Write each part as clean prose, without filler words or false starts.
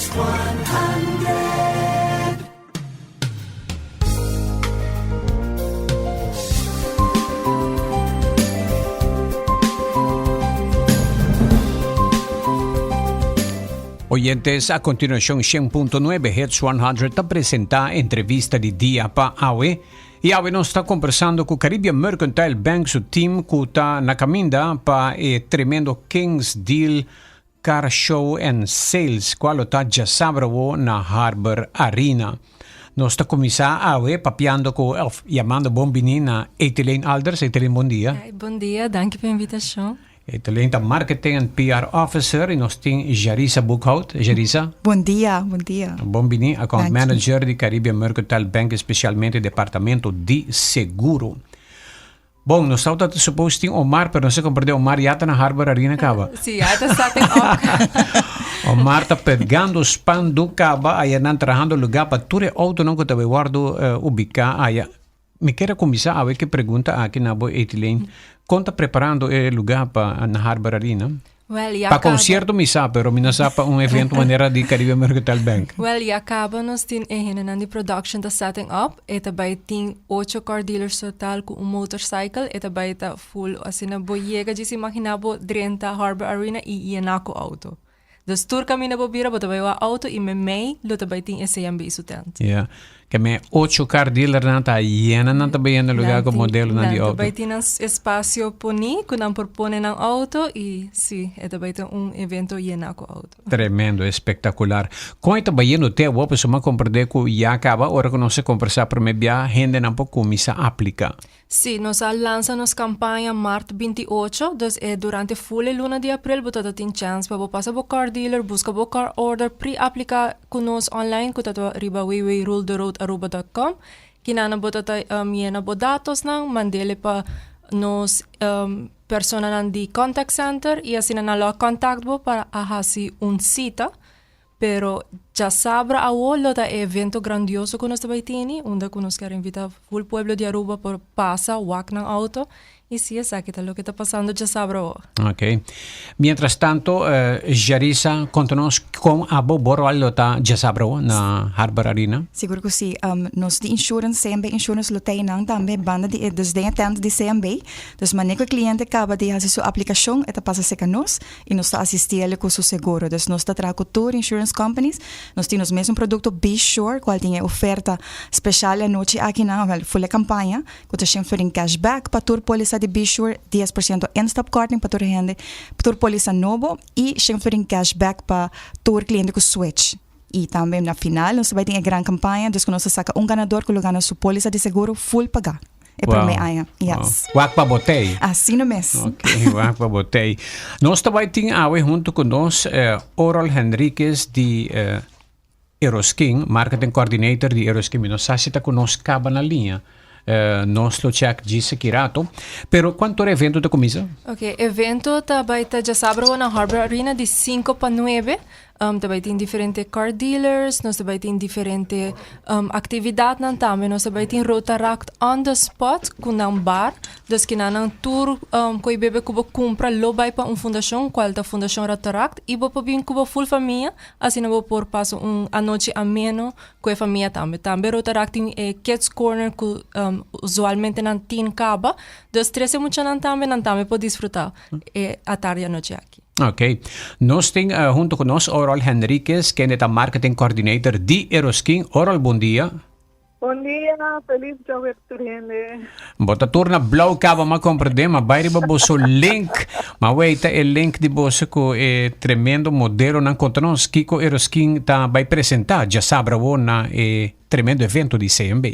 Hits 100. Oyentes, a continuacion 100.9 Hits 100 ta presenta entrevista di dia pa awe. Y awe nos ta conversando cu Caribbean Mercantile Bank su team cu ta na caminda pa e tremendo Kings Deal Car Show and Sales cual lo ta djasabra awo na Harbor Arena. Nos ta cuminsa awe papiando cu of yamando bon bini na Eteleen Alders. Eteleen, bon dia. Hi, bon dia. Danki pa e invitacion. Eteleen ta Marketing and PR Officer y nos tin Jarisa Boekhout. Jarisa. Bon dia, bon dia. Bon bini, Account Danki. Manager di Caribbean Mercantile Bank, especialmente departamento di seguro. Bon, nos tabata ta suppose tin Omar, pero nos a comprende Omar ya ta na Harbor Arena caba. Sí, ya ta starting up. Omar ta pegando spandoek caba, aya nan trahando lugar pa tur e autonan cu ta bay wordo uh, ubica aya. Mi kier a cuminsa awe ke pregunta aki na bo Etileen. Con ta preparando e lugar pa na Harbor Arena? Well, ya Pa caba. concierto mi sa, pero mi no sa pa un evento manera di Caribe Mercantile Bank. Well, ya caba nos tin e hendenan di production ta setting up. E ta bay tin ocho car dealers total cu un motorcycle. E ta bay ta full. Asina bo yega djis imagina bo drenta Harbor Arena y yena cu auto. Dus tur caminda bo bira bo ta bay wak auto y memey lo ta bay tin e CMB su tent. Ya. Ke me ocho car dealernan ta yena nan ta bay yena lugar ku modelonan di Nan ta auto. bay tin nan espacio poni ku nan por pone nan auto y si e ta bay ta un evento yena ku auto. Tremendo, espectacular. Kon e ta bay yendo te awor? Pasobra mi a comprende ku ya caba ora ku nos a combersa prome bia hendenan por cuminsa aplica. Sí, nos a lansa nos campaña mart 28, dus e durante full e luna di april bo ta ta tin chance pa bo pasa bo car dealer, busca bo car order, pre-aplica cu nos online cu ta ta riba www.ruletheroadaruba.com. Kinana bo ta ta yena bo datosnan, mandele pa nos personanan di contact center y asina nan lo a contact bo pa a haci un cita. Pero djasabra awo lo ta e evento grandioso ku nos ta bai tini, unda ku nos kier invita full pueblo di Aruba por pasa wak nan auto y si esaki ta loke ta pasando djasabra awo. Ok. Mientras tanto, Jarissa, konta nos kon abo bo rol lo ta djasabra awo na Harbor Arena? Sigur ku si. Nos di insurance, CMB Insurance lo ta einan tambe banda di e, dus den e tent di CMB. Dus manera ku e kliente kaba di hasi su aplikashon e ta pasa serka nos. y nos ta asisti el'e cu su seguro. Dus nos ta traha cu tur insurance companies. Nos tin nos mesun producto Be Sure cual tin e oferta special e anochi akinan, wel full e campaña, cu ta shen florin cash back pa tur polisa di Be Sure, dies por ciento instapkorting pa tur hende, tur polisa nobo y shen florin cash back pa tur cliente cu switch. Y tambe na final nos ta bay tin e gran campaña, dus cu nos ta saca un ganador cu lo gana su polisa di seguro full paga. E prome aña, yes. Wak pa botei. Asina mes. Ok, wak pa botei. Nos ta bai tin awe hunto ku nos eh, Oral Henriquez di eh, Eroskin, marketing coordinator di Eroskin. Mi no sa si ta ku nos kaba na liña. Eh, nos lo check djis aki rato. Pero kuantu ora evento ta kuminsa? Ok, evento ta bai ta djasabra na Harbor Arena di 5 pa 9. Ta bai tin diferente car dealers, nos ta bai tin diferente actividadnan tambe. Nos ta bai tin Rotaract on the spot cu nan bar. Dus kinanan tur cu e bebe cu bo cumpra lo bai pa un fundacion, cual ta Fundacion Rotaract. Y bo por bin cu bo full famia, asina bo por pasa un anochi ameno cu e famia tambe. Tambe Rotaract tin e kids corner cu usualmente nan tin caba. Dus trece muchanan tambe, nan tambe por disfruta e atardi anochi aki. Ok. Nos tin uh, hunto cu nos Oral Henriquez, kende ta marketing coordinator di Eroskin. Oral, bon dia. Bon dia, feliz djawe tur hende. Bo ta turna blauw caba ma comprende, ma bai riba boso link. Ma weita e link di boso cu e tremendo modelonan conta nos kico Eroskin ta bai presenta djasabra awo na e tremendo evento di CMB.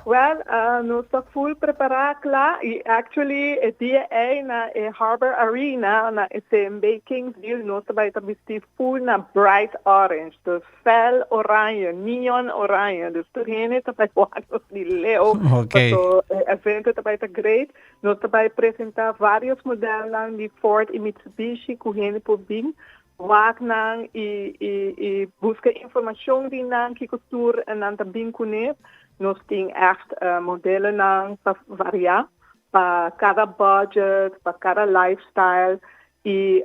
Well, nos ta full prepará kla i actually e dia ei na e Harbor Arena na e CMB Kingsville nos ta bai ta bistí full na bright orange, dus fel oranje, neon oranje, dus tur hende ta bai wak nos di leu paso e evento ta bai ta great. Nos ta bai presentá varios modelnan di Ford i Mitsubishi ku hende por bin Wak nan i i i buska informashon di nan kiko tur nan ta bin kuné. Nos tin ègt modelonan pa variá pa kada budget, pa kada lifestyle. I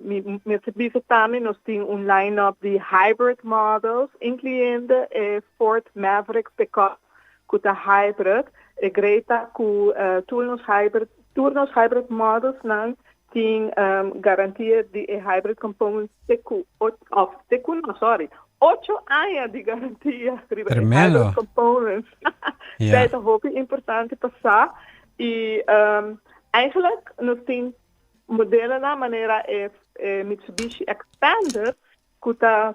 mi mester bisa tambe nos tin un line-up di hybrid models, incluyendo e Ford Maverick pickup ku ta hybrid. E great ta ku tur nos hybrid tur nos hybrid models nan tin garantia di e hybrid components te ku of te ku no sorry ocho aña di garantia riba e hybrid components. Esei ta hopi importante pa sa i eigenlijk nos tin modelonan manera e Mitsubishi Xpander ku ta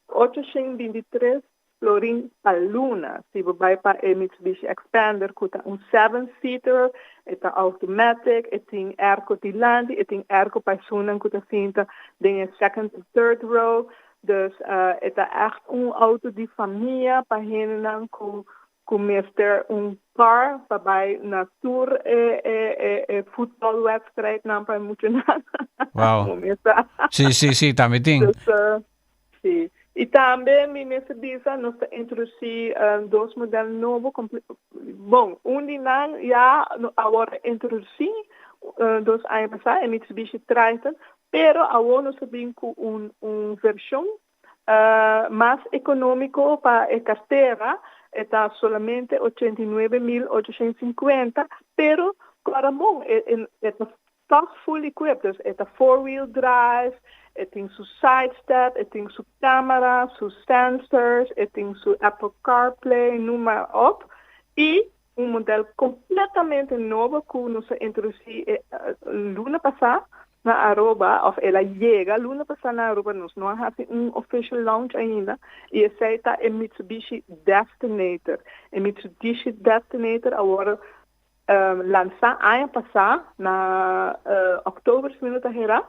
823 florin pa luna. Si bo bai pa e Mitsubishi Xpander ku ta un seven seater, e ta automatic, e tin airco dilanti, e tin airco pa esunnan ku ta sinta den e second i third row. Dus e ta ègt un auto di famia pa hendenan ku ku mester un car pa bai na tur e e e e futbolwedstrijdnan pa e muchanan. Wow. Si, si, si, tambe tin. Dus, si. I tambe mi mester bisa nos ta introdusí dos model nobo bon, un di nan ya awor a introdusí dos aña pasá, e Mitsubishi Triton, pero awor nos ta bin ku un un vershon Mas economico pa e cartera, e ta solamente 89.850, pero cora bon, e e ta toch full equipped, dus e ta four wheel drive, e tin su side step, e tin su camera, su sensors, e tin su Apple CarPlay, noem maar op, y un model completamente nobo cu nos a introduci e luna pasa na Aruba, of el a yega luna pasa na Aruba, nos no a haci un official launch ainda, y esey ta e Mitsubishi Destinator. E Mitsubishi Destinator a worde lansa aña pasa na october si mi no ta hera,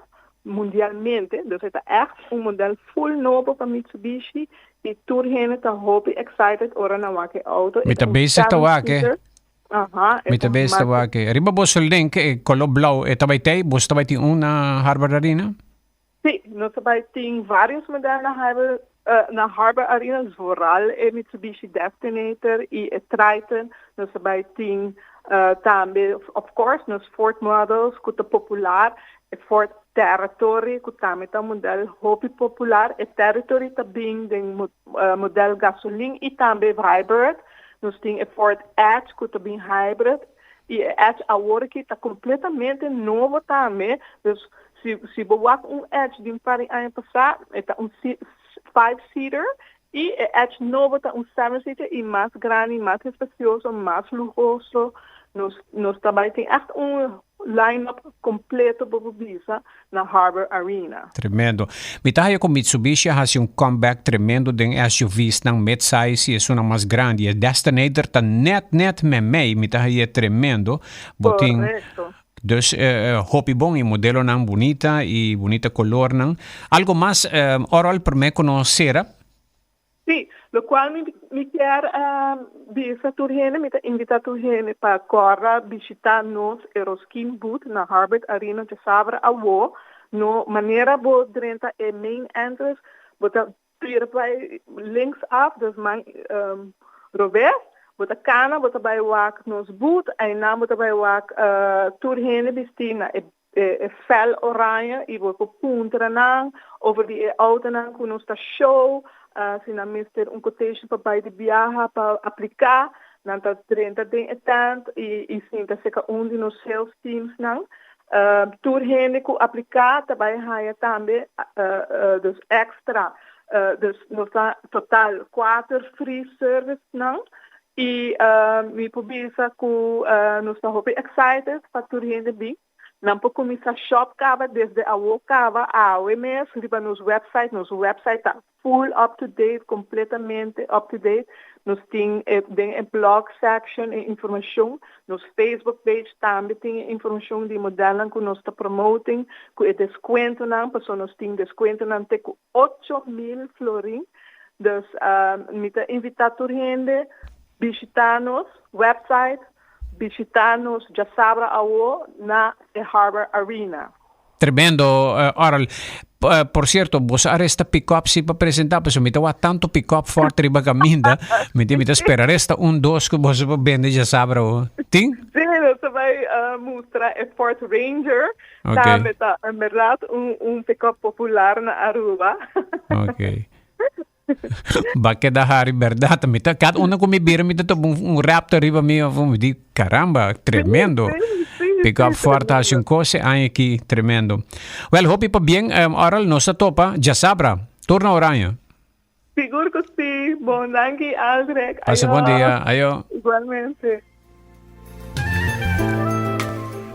mundialmente, dus e ta echt un model full nobo pa Mitsubishi y tur hende ta hopi excited ora nan wak e auto. Mi ta bezig ta wak e. Aha, Mi ta bezig ta wak e. Riba boso link e color blauw e ta bay tey? Boso ta bay tin un na Harbor Arena? Sí, nos ta bay tin varios model na Harbor na Harbor Arena, vooral e Mitsubishi Destinator y e Triton. Nos ta bay tin tambe of course nos Ford models cu ta popular, e Ford Territory cu tambe ta un model hopi popular. E Territory ta bin den model gasolin y tambe hybrid. Nos tin e Ford Edge cu ta bin hybrid y e Edge awor aki ta completamente nobo tambe. Dus si si bo wak un Edge di un par di aña pasa e ta un five seater y e Edge nobo ta un seven seater y mas grandi, mas espacioso, mas luhoso. Nos nos ta bay tin echt un line-up completo bo por bisa na Harbor Arena. Tremendo. Mi ta haya cu Mitsubishi a haci un comeback tremendo den SUVsnan mid-size y esunnan mas grandi. E Destinator ta net net memey. Mi ta haya tremendo. Bo tin Correcto. Dus hopi bon y modelonan bunita y bunita colornan. Algo mas Orol prome cu nos cera? Sí, locual mi mi kier bisa tur hende, mi ta invita tur hende pa corda bishita nos Eroskin booth na Harbert Arena djasabra awo. No manera bo drenta e main entrance, bo ta Tira bai links af, dus man robes, bo ta kana, bo ta bai wak nos boot, einan bo ta bai wak tur hende bisti na e e fel oranje i bo por puntra nan over di e autonan ku nos ta show, si nan mester un quotation pa bai di biaha pa apliká, nan ta drenta den e tent i sinta serka un di nos sales teamsnan. Tur hende ku apliká ta bai haña tambe dus èkstra. Dus nos ta total kuater free servicenan i mi por bisa ku nos ta hopi excited pa tur hende bin. Nan por kuminsá shop kaba desde awor kaba awe mes riba nos website. Nos website ta Full up to date, completamente up to date. Nos tin e den e blog section e informacion. Nos Facebook page tambe tin e informacion di modelnan cu nos ta promoting cu e descuentonan, pasobra nos tin descuentonan te cu 8000 florin. Dus mi ta invita tur hende bishita nos website, bishita nos djasabra awo na e Harbor Arena. Tremendo, Orel. Por cierto, bo sa aresta pick-up si pa presenta, pasobra mi ta wak tanto pick-up forte riba caminda, mi tin mi ta spera resta un dos cu boso por bende djasabra awo. Tin? Sí, nos ta bai mustra e Ford Ranger. Tambe ta en berdad un pick-up popular na Aruba. Ok. Ba keda hari berdad. Mi ta cada una cu mi bira mi ta topa un Raptor riba mi of mi di caramba, tremendo. Pick up Ford haci un cos e aña aki tremendo. Well, hopi pa bien, Orel, nos ta topa djasabra. Tur na Oranje. Sigur cu si. Bon, danki Aldrich. Pasa bon dia. Ayo. Igualmente.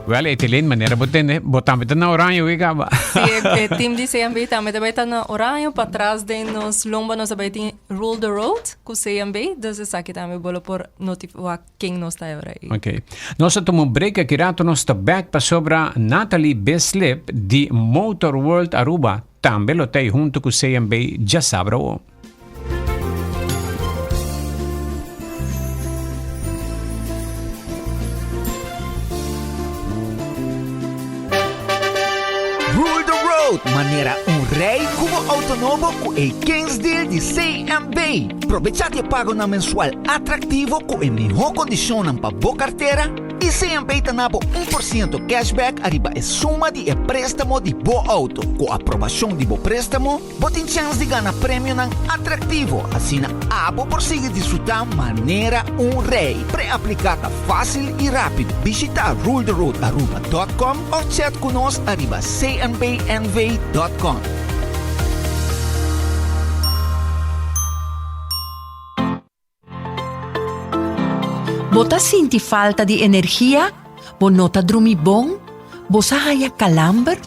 Wel, Etelin, manera bo tende, bo tambe ta na Oranje hoy caba. Sí, e team di CMB tambe ta bay ta na Oranje. Patras den nos lomba nos ta bay tin Rule the Road cu CMB. Dus esaki tambe bo lo por notif-, wak ken nos ta ora ei. Ok. Nos a tuma un break aki rato, nos ta back pasobra Natalie Bislip di Motor World Aruba tambe lo ta ei hunto cu CMB djasabra awo. Rule the road manera un rey cu bo auto nobo cu e Kings Deal di CMB. Probecha di e pagonan mensual atractivo cu e miho condicionnan pa bo cartera y CMB ta na bo 1% cashback ariba e suma di e prestamo di bo auto. Cu aprobacion di bo prestamo, Bo tin chèns di gana premionan atraktivo, asina abo por sigui disfrutá manera un rei. Preapliká ta fásil i rápido. Bishitá ruletheroadaruba.com òf chat ku nos ariba cnbnv.com. Bo ta sinti falta di energia? Bo no ta drumi bon? Bo sa haña kalamber?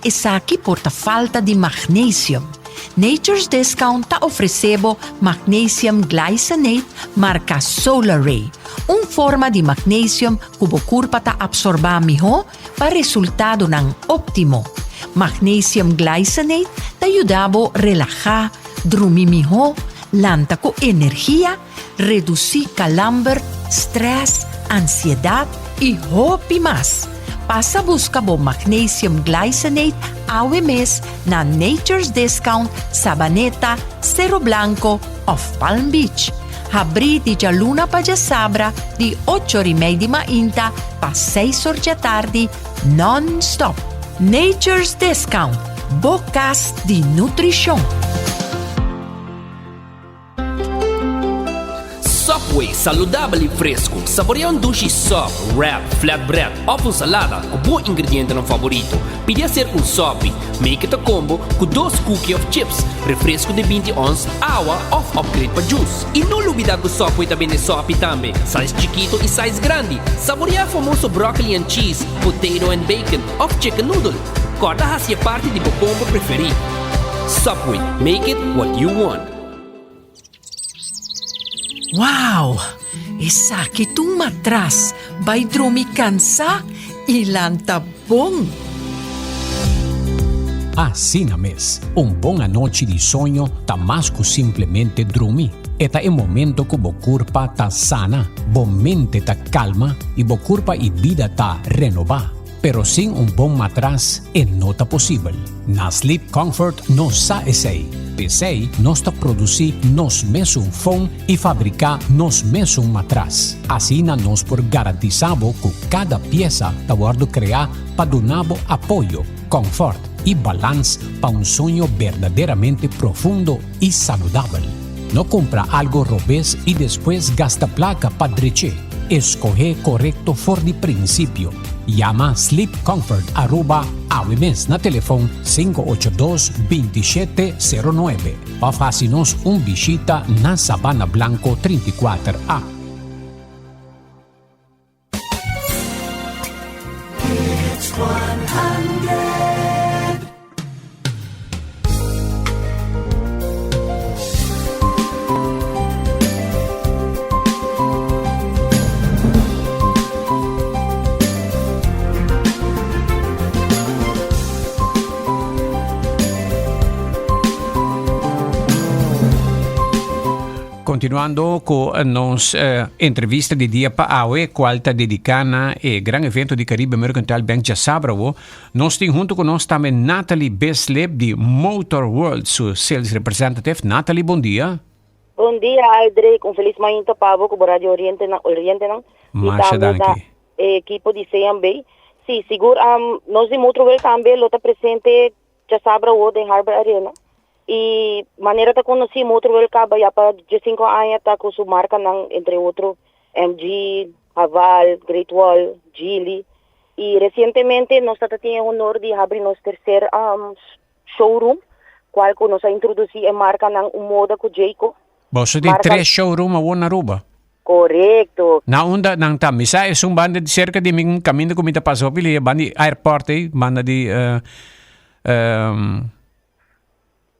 Esaki por ta falta di magnesium. Nature's Discount ta ofresé bo Magnesium Glycinate marka Solaray, un forma di magnesium ku bo kurpa ta apsorbá mihó pa resultadonan óptimo. Magnesium Glycinate ta yuda bo relahá, drumi mihó, lanta ku energia, redusí kalamber, strès, ansiedat i hopi mas. Pasa buska bo Magnesium Glycinate awe mes na Nature's Discount, Sabaneta, Cerro Blanco òf Palm Beach. Habrí di djaluna pa djasabra di ocho or i mei di mainta pa seis or djatardi non-stop. Nature's Discount, bo kas di nutrishon. Subway, saludabel y fresco. Saborea un dushi sub, wrap, flatbread of un salada cu bo ingredientenan favorito. Pidi hacer un sopi. Make it a combo cu dos cookie of chips, refresco di binti ons, awa of upgrade pa juice. Y no lubida cu Subway ta bende sopi tambe, size chikito y size grandi. Saborea e famoso broccoli and cheese, potato and bacon of chicken noodle. Corda haci e parti di bo combo preferi. Subway, make it what you want. Wow! Esaki ta un matras bai drumi kansa i lanta bon! Asina mes, un bon anochi di soño ta mas ku simplemente drumi. E ta e momento ku bo kurpa ta sana, bo mente ta kalma i bo kurpa i bida ta renobá. Pero sin un bon matras e no ta posibel. Na Sleep Comfort nos sa esei. P'esei nos ta produsí nos mesun foam i fabriká nos mesun matras. Asina nos por garantisá bo ku kada piesa ta wòrdu kreá pa duna bo apoyo, kòmfòrt i balans pa un soño berdaderamente profundo i saludabel. No kumpra algu robes i despues gasta plaka pa drech'é. Eskohé korekto for di prinsipio. Yama Sleep Comfort Aruba awe mes na telefon 582 2709 òf hasi nos un bishita na Sabana Blanco 34 A. Continuando cu nos entrevista di dia pa awe, cual ta dedica na e gran evento di Caribe Mercantile Bank djasabra awo, nos tin hunto cu nos tambe Natalie Bislip di Motor World, su sales representative. Natalie, bon dia. Bon dia Aldrich, un felis mainta pa bo cu bo radio oriente nan, orientenan y Masha tambe na danki. e ekipo di CMB. Si, sigur nos di Motor World tambe lo ta presente Djasabra awo den Harbor Arena y manera ta conoci Motor World caba ya pa diescinco aña ta cu su marcanan entre otro MG, Haval, Great Wall, Geely y recientemente nos ta tin e honor di habri nos tercer showroom cual cu nos a introduci e marcanan Umoda cu Jayco. Boso tin tres showroom awo na Aruba? Corecto. Na unda nan ta? Mi sa esun banda di cerca di mi caminda cu mi ta pasa hopi lia, banda di airport ey, banda di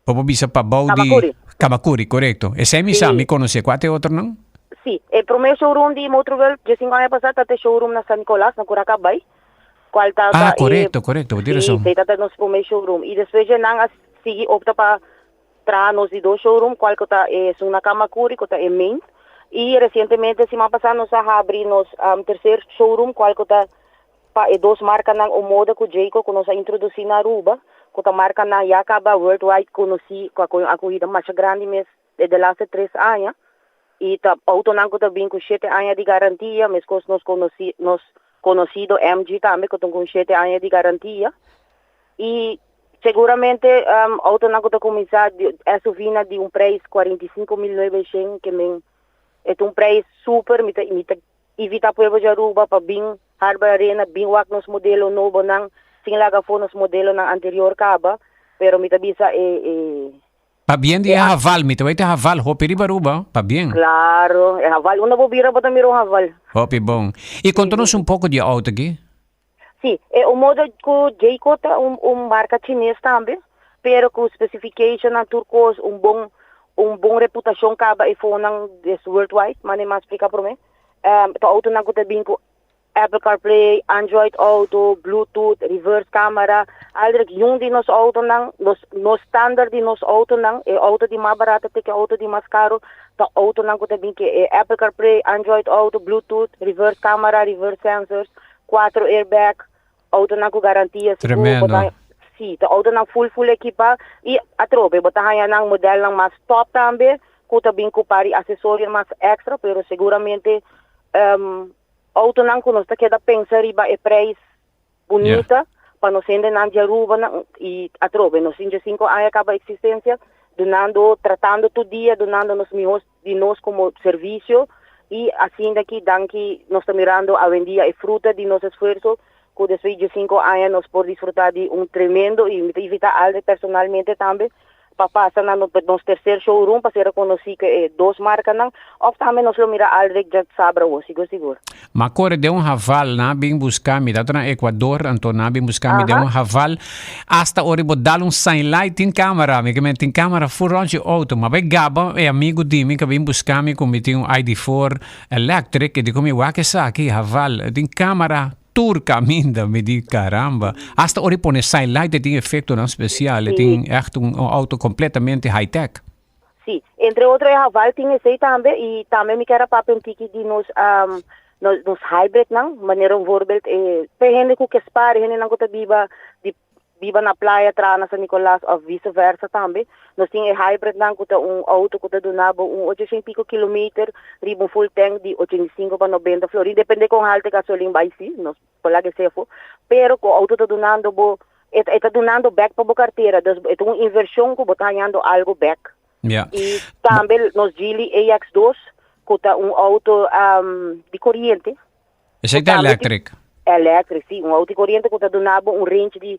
bo por bisa pabou di Camacuri. Camacuri, corecto. Esey mi sa, Sí. mi conoce. Cua ta e otronan? Sí, e prome showroom di Motorworld diescinco aña pasa ta e showroom na San Nicolas, na Curacabay, cual ta Ah, e corecto, corecto, bo tin Sí, razon. esey ta nos prome showroom. Y despues dje nan a sigui opta pa Traha nos di dos showroom, cual cu ta esun na Camacuri cu ta e main y recientemente siman pasa nos a habri nos tercer showroom cual cu ta pa e dos marcanan Omoda cu Jayco cu nos a introduci na Aruba cu ta marcanan ya caba worldwide conoci cu a coge un acogida masha grandi mes e de laste tres aña y ta autonan cu ta bin cu shete aña di garantia mescos nos conoci nos conocido MG tambe cu ta cu shete aña di garantia. Y seguramente autonan cu ta cuminsa di SUV na di un prijs 45.900 ke men e ta un prijs super mi ta mi ta invita pueblo di Aruba pa bin Harbor Arena bin wak nos modelo nobonan sin laga afo nos modelonan anterior caba pero mi ta bisa e e Pabien di e Haval, mi ta wet e Haval hopi riba Aruba, pabien. Claro, e Haval unda bo bira bo ta mira un Haval. Hopi bon. Y conta nos un poco di e auto aki. Sí, e un modo cu Jayco ta un un marca chines tambe, pero cu specificationnan tur cos, un bon un bon reputacion caba e fonan des worldwide, mane mas splica prome. Ta autonan cu ta bin cu Apple CarPlay, Android Auto, Bluetooth, reverse camera, aldrich yun di nos autonan, nos nos standard di nos autonan, e auto di mas barato te cu e auto di mas caro, ta autonan cu ta bin cu e Apple CarPlay, Android Auto, Bluetooth, reverse camera, reverse sensors, Cuatro airbag, autonan cu garantia sigur, Tremendo. bo ta sí, ta autonan full full equipa y atrobe bo ta haya nan modelnan mas top tambe cu ta bin cu par di accesorio mas extra, pero seguramente um, autonan cu nos ta keda pensa riba e prijs bunita pa nos hendenan di Aruba nan y atrobe nos tin 5 aña caba existencia dunando, tratando tur dia, dunando nos mihor di nos como servicio y asinda aki danki nos ta mirando awendia e fruta di nos esfuerzo cu despues di 5 aña nos por disfruta di un tremendo y mi ta invita Alde personalmente tambe pa pasa na nos tercer showroom pa ser reconoci cu e dos marcanan of tambe nos lo mira Aldrich djasabra awo sigur sigur. M'a kore den un Haval, nan a bin buska mi, ta na Ecuador, anto nan a bin buska mi den un Haval. Asta ora bo dal un sign light tin camera, mi ke men tin camera full rond je auto. Ma bai gaba e amigo di mi ke bin buska mi ku mi tin un ID4 electric, e di ku mi wak esaki, Haval, tin camera tur kaminda. Mi di caramba. Asta ora pone sign light e tin efectonan special, e tin echt un auto completamente high tech. Sí, entre otro e Haval tin esey tambe y tambe mi kier a papia un tiki di nos nos nos hybridnan, manera un voorbeeld e pe hende cu ke spaar, hendenan cu ta biba di biba na playa traha na San Nicolas of vice versa tambe. Nos tin e hybridnan cu ta un auto cu ta duna bo un ochocientos y pico kilometer riba un full tank di 85 pa 90 florin, depende con halto e gasolin bay si, nos por laga esey afo, pero cu auto ta dunando bo E ta, e ta dunando bek pa bo cartera, dus e ta un inversion cu bo ta hañando algo bek. Ja. Y tambe nos Geely AX2, cu ta un auto um, di coriente. Esey ta electric. Electric, si. Un auto di coriente cu ta duna bo un range di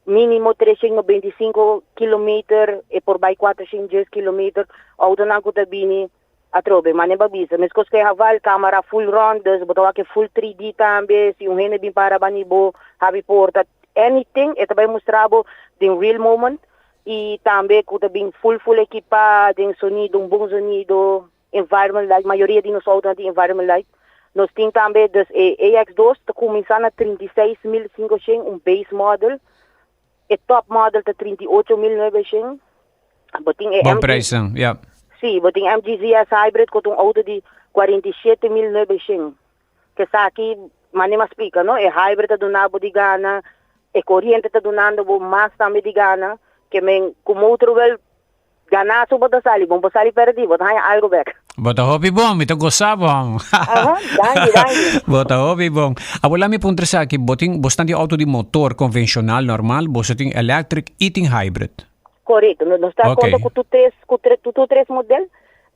minimo 395 kilometer, e por bay 410 kilometer. Autonan cu ta bini Atrobe, mane bo a bisa. Meskos ku e Haval, kamera full rond, dus bo ta wak e full 3D tambe, si un hende bin para bani bo, habi porta, anything, e ta bai mustra bo den real moment, i tambe ku ta bin full full ekipá, den sonido, un bon sonido, environment light, mayoria di nos outonan tin environment light. Nos tin tambe, dus e AX2 ta kuminsá na 36.500, un base model, e top model ta 38.900. Bo tin e Bon MG prijzen, ja. Si, bo tin MG ZS Hybrid ku ta un outo di 47.900. Ku esaki, manera mi a splika, no? E hybrid ta duna bo di gana, e koriente ta dunando bo mas tambe di gana, ke men ku Motor World gana so bo ta sali, bo no por sali pèrdí, bo ta haña algu bèk. Bo ta hopi bon, mi ta gosa bon. Aha, danki, danki. Bo ta hopi bon. Awor laat mi puntra esaki, bo tin, bo stan di auto di motor konvenshonal normal, boso tin electric i tin hybrid? Korekto, nos ta konta ku tur tres, ku tur tres model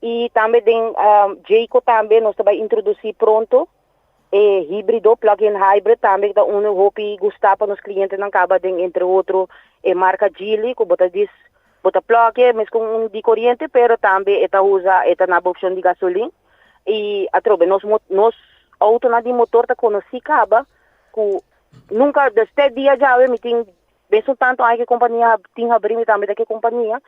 i tambe den Jayco tambe nos ta bai introdusí pronto e híbrido, plug-in hybrid tambe ta unu hopi gustá pa nos klientenan kaba den entre otro e marka Geely ku bo ta dis bo ta plug e meskon un di koriente pero tambe e ta usa e ta na bo opshon di gasolin i atrobe nos nos outonan di motor ta konosí kaba ku nunka desde dia djawe mi tin mesun tantu aña ku e kompania tin habrí mi tambe ta ku e kompania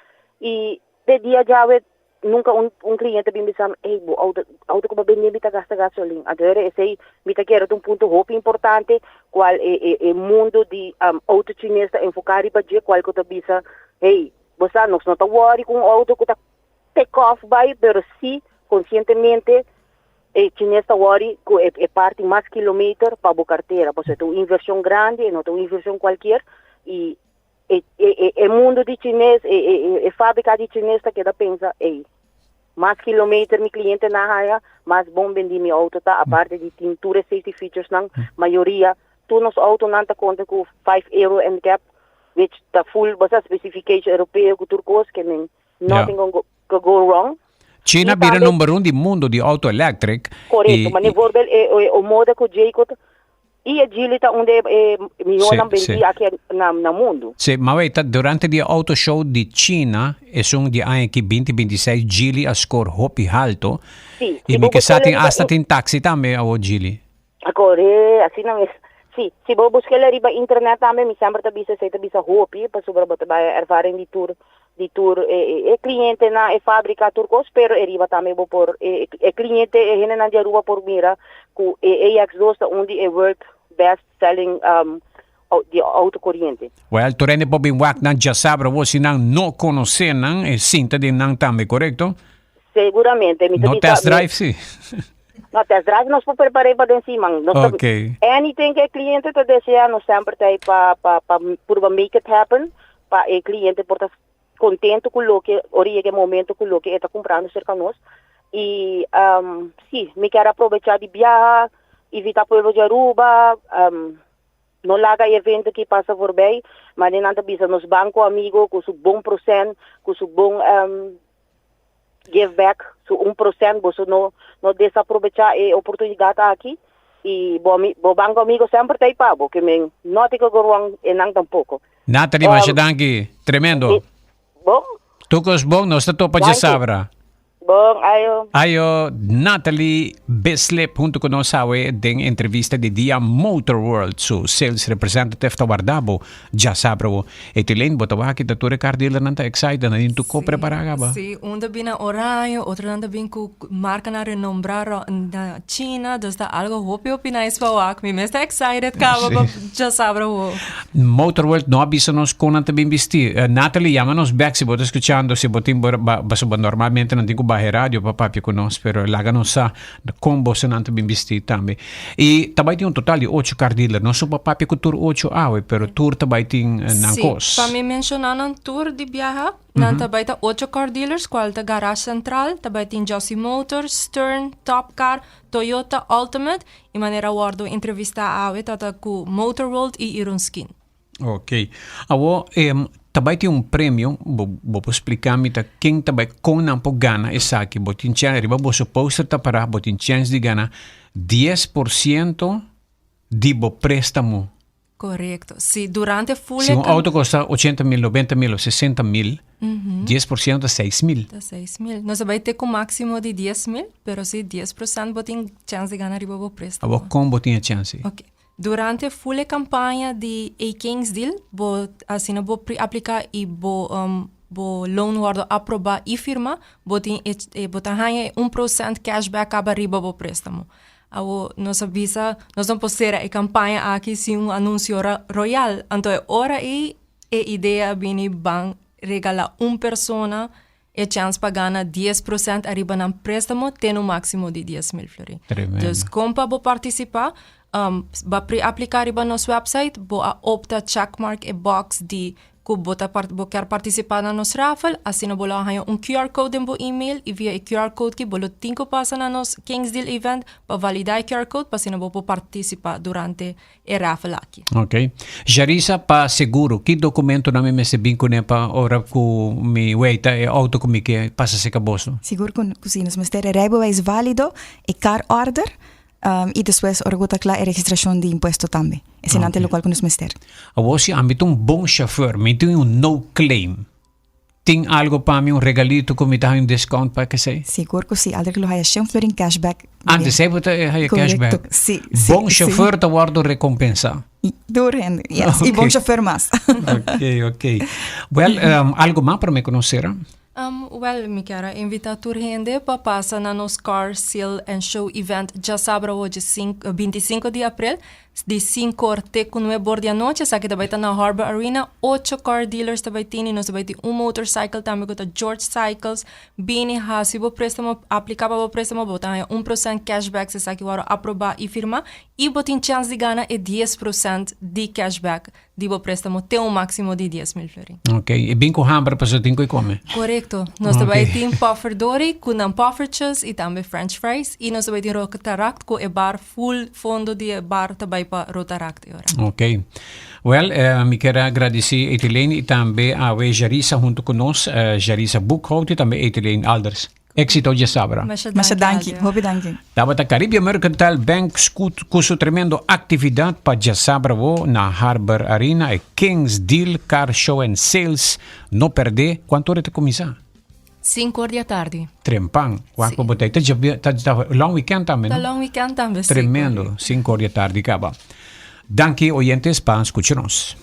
i te dia djawe Nunca un un cliente bin bisami, ey, bo auto, auto cu bo bende mi ta gasta gasolin. Anto era esey mi ta kere ta un punto hopi importante cual e e e mundo di um auto chines ta enfoca riba dje, cual cu ta bisa, hey, bo sa nos no ta worry cu un auto cu ta take off bay, pero si conscientemente e chines ta worry cu e e parti mas kilometer pa bo cartera, pasobra ta un inversion grandi, e no ta un inversion cualkier y E e e mundo di chines, e e e fabrica di chines ta keda pensa, ey, mas kilometer mi clientenan haya, mas bon bendi mi auto ta, aparte di tin tur e safety featuresnan, mayoria, tur nos autonan ta conta cu 5 Euro NCAP, which ta full, bo sa, specification europeo cu tur cos, ke men nothing gon go go wrong. China Y bira tambe number un di mundo di auto electric. Correcto, y, maar bijvoorbeeld e e e moda cu Jayco ta I e Geely ta un di e mihónan bendí aki na mundu. Sí, ma wei ta durante di e auto show di China, esun di aña aki 2026, Geely a score hopi halto. Sí, I si mi bo ke sa busk'é tin riba asta tin taxi tambe awo Geely. Kore, asina mes. Sí, si bo busk'é riba internet tambe, mi semper ta bisa esei ta bisa hopi, pasobra bo ta bai ervaring di tur di tur e e clientenan, e fabrica, tur cos, pero e riba tambe bo por e e cliente, e hendenan di Aruba por mira cu e AX2 ta un di e world best selling um, di auto coriente. Well, tur hende por bin wak nan djasabra wo si nan no conoce nan, e sinta den nan tambe, corecto? Seguramente, mi ta No bisa test mi drive si. No test drive nos por prepara pa den siman. Nos ta Ok. anything cu e cliente ta desea nos semper ta pa pa pa purba make it happen pa e cliente por ta contento cu loke ora yega e momento cu loke e ta cumprando cerca nos. Y um, si, mi kier aprovecha di biaha, invita pueblo di Aruba, um, no laga e evento aki pasa voorbij, maar nan ta bisa nos banco amigo cu su bon procent, cu su bon um, give back su 1%, boso no no desaprovecha e oportunidad aki y bo, bo banco amigo semper ta pa bo, ke men nothing can go wrong en nan tampoco. Nathalie, masha danki. Tremendo. Bon. Tur kos bon, nos ta topa djasabra. Bon, ayo. Ayo, Nathalie Bislip hunto ku nos awe den entrevista di dia Motor World. Su sales representative ta warda bo djasabra wo. Etileen, bo ta wak aki ta tur e car dealernan ta excited, nan tin tur ko prepara kaba. Si, un ta bin na oraño, otronan ta bin ku markanan renombrá na China, dus ta algo hopi hopi nice pa wak. Mi mes ta excited kaba pa djasabra wo. Motor World no a bisa nos kon nan ta bin bisti. Natalie, yama nos bek si bo ta skuchando, si bo tin bo pasobra normalmente nan tin ku baha e radio pa papia ku nos, pero laga nos sa kon bosonan ta bin bisti tambe. I ta bai tin un total di ocho car dealer. Nos no por papia ku tur ocho awe, pero tur ta bai tin nan Sí, kos. pa mi menshoná nan tur di biaha, Nan ta bai ta ocho car dealers cual ta Garage Central, ta bai tin Jossi Motors, Stern, Top Car, Toyota, Ultimate y manera wordo entrevista awe ta ta cu Motor World y Ironskin. Ok. Awo ta bai tin un premio, bo bo por splica mi ta ken ta bai con nan por gana esaki? Bo tin chance, riba boso poster ta para, bo tin chance di gana 10% di bo prestamo. Correcto. Si durante full Si un auto costa 80 mil, 90 mil o 60 mil, 10% ta 6 mil. Ta 6 mil. Nos a bai te cu maximo di 10 mil, pero si 10% bo tin chance di gana riba bo prestamo. Abo con bo tin e chance? Ok. Durante full e campaña di e Kings Deal, bo asina bo pre-aplica y bo um, bo loan wordo aproba y firma, bo tin e, bo ta haña e 1% cashback caba riba bo prestamo. Awo nos a bisa, nos no por sera e campaña aki sin un anuncio royal. Anto e ora ei e idea a bini ban regala un persona. e chance pa gana 10% ariba nan préstamo te un máximo di 10.000 florin. Tremendo. Dus kon pa bo partisipá, bo a pre-apliká riba nos website, bo a opta checkmark e box di ku bo ta bo kier partisipá na nos raffle, asina bo lo a haña un QR code den bo email i via e QR code ki bo lo tin ku pasa na nos Kings Deal event pa validá e QR code pa asina bo por partisipá durante e raffle aki. Ok. Jarisa, pa seguro, ki dokumentonan mi mester bin kuné pa ora ku mi weita e outo ku mi ke pasa serka boso? Sigur ku si. Nos mester e rijbewijs válido, e car order, i despues ora ku ta kla e registrashon di impuesto tambe. Eseinan ta e lokual ku nos mester. Awor si ami ta un bon shofèr, mi tin un no claim. Tin algo pa mi, un regalito ku mi ta haña un discount pa kesei? Sigur ku si, Aldrich lo haya shen florin cashback. Antes ei bo ta haya cashback. Korekto, si, si. Bon shofèr ta wòrdu rekompensá. Tur hende, yes. I bon shofèr mas. Ok, ok. Wèl, algo mas promé ku nos sera? Wèl, mi kier a invitá tur hende pa pasa na nos Car Sale and Show Event djasabra ochi 25 di aprel Di sinku or te ku nuebe or di anochi esaki ta bai ta na Harbor Arena. Ocho car dealers ta bai tini. Nos ta bai tin un motorcycle tambe ku ta George Cycles. Bini hasi bo préstamo, apliká pa bo préstamo, bo ta haña un prosènt cashback si esaki wòrdu aprobá i firmá. I bo tin chèns di gana e dies prosènt di cashback di bo préstamo te un máksimo di 10.000 florin. Ok, i bin ku hamber pasobra tin ku e kome. Korekto. Nos ta bai tin pofferdorie ku nan poffertjes i tambe french fries i nos ta bai tin Rotaract ku e bar full fondo di e bar ta bai pa Rotaract e ora. Ok. Wel, eh, mi kier a gradisí Etileen i tambe awe Jarissa huntu ku nos, eh, Jarissa Boekhout i tambe Etileen Alders. Éxito djasabra. Masha Masha danki, danki, hopi danki. Tabata Caribbean Mercantile Bank scoot cu su tremendo actividad pa djasabra wo na Harbor Arena e Kings Deal Car Show and Sales. No perde, cuanto ora ta cuminsa? Cinco or di atardi. Trempan. Wak pa botei. Ta dja- ta ta long weekend tambe, Ta no? long weekend tambe, sí, Tremendo. correcto. Cinco or di atardi caba. Danki oyentes pa scucha nos.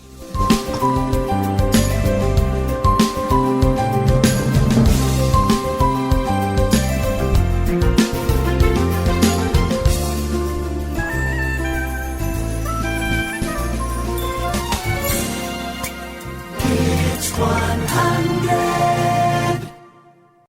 It's 100.